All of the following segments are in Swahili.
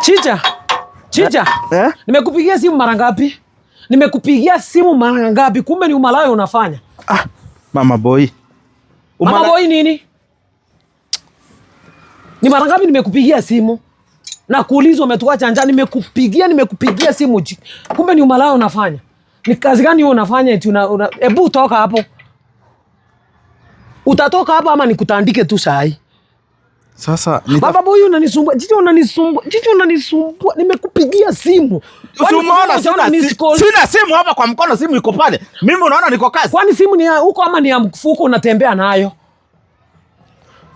Chicha. Chicha. Eh? Nimekupigia simu mara ngapi? Nimekupigia simu mara ngapi? Kumbe ni umalaya unafanya. Ah, mama boy. Mama boy nini? Ni mara ngapi nimekupigia simu? Na kuuliza umetuacha njaa, nimekupigia simu. Kumbe ni umalaya unafanya. Ni kazi gani wewe unafanya eti una ebu toka hapo. Utatoka hapo ama nikutandike tu saa hii? Sasa Baba boy unanisumbua, Chicha unanisumbua, Chicha unanisumbua. Nimekupigia simu. Kwani umeona unaona miss call? Sina simu hapa kwa mkono, simu iko pale. Mimi unaona niko kazi. Kwani simu ni ya huko ama ni ya mfuko unatembea nayo?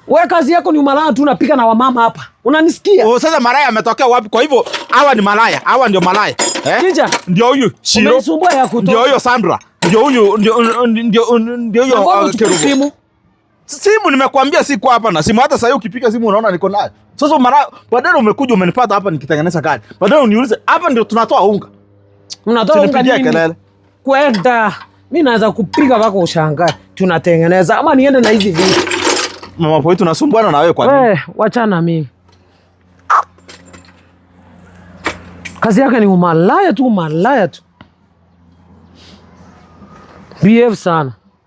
Wewe kazi yako ni umalaya tu, unapika na wamama hapa. Unanisikia? Oh, sasa malaya ametokea wapi? Kwa hivyo hawa ni malaya, hawa ndio malaya. Eh? Chicha. Ndio huyu Shiro. Umenisumbua ya kutosha. Ndio huyo Sandra. Ndio huyu ndio huyo Na mbona uchukue Kerubo. simu? Simu nimekuambia siko hapa na simu, hata sasa ukipiga simu unaona niko nayo. Sasa mara baadaye umekuja umenipata hapa nikitengeneza gari. Baadaye uniulize hapa ndio tunatoa unga. Mnatoa unga Usinipigie nini? kelele. Kwenda. Mimi naweza kupiga wako ushangae. Tunatengeneza ama niende na hizi vitu. Mama boy tunasumbuana na wewe kwa nini? We, wachana mimi. Kazi yake ni umalaya tu, umalaya tu. Behave sana.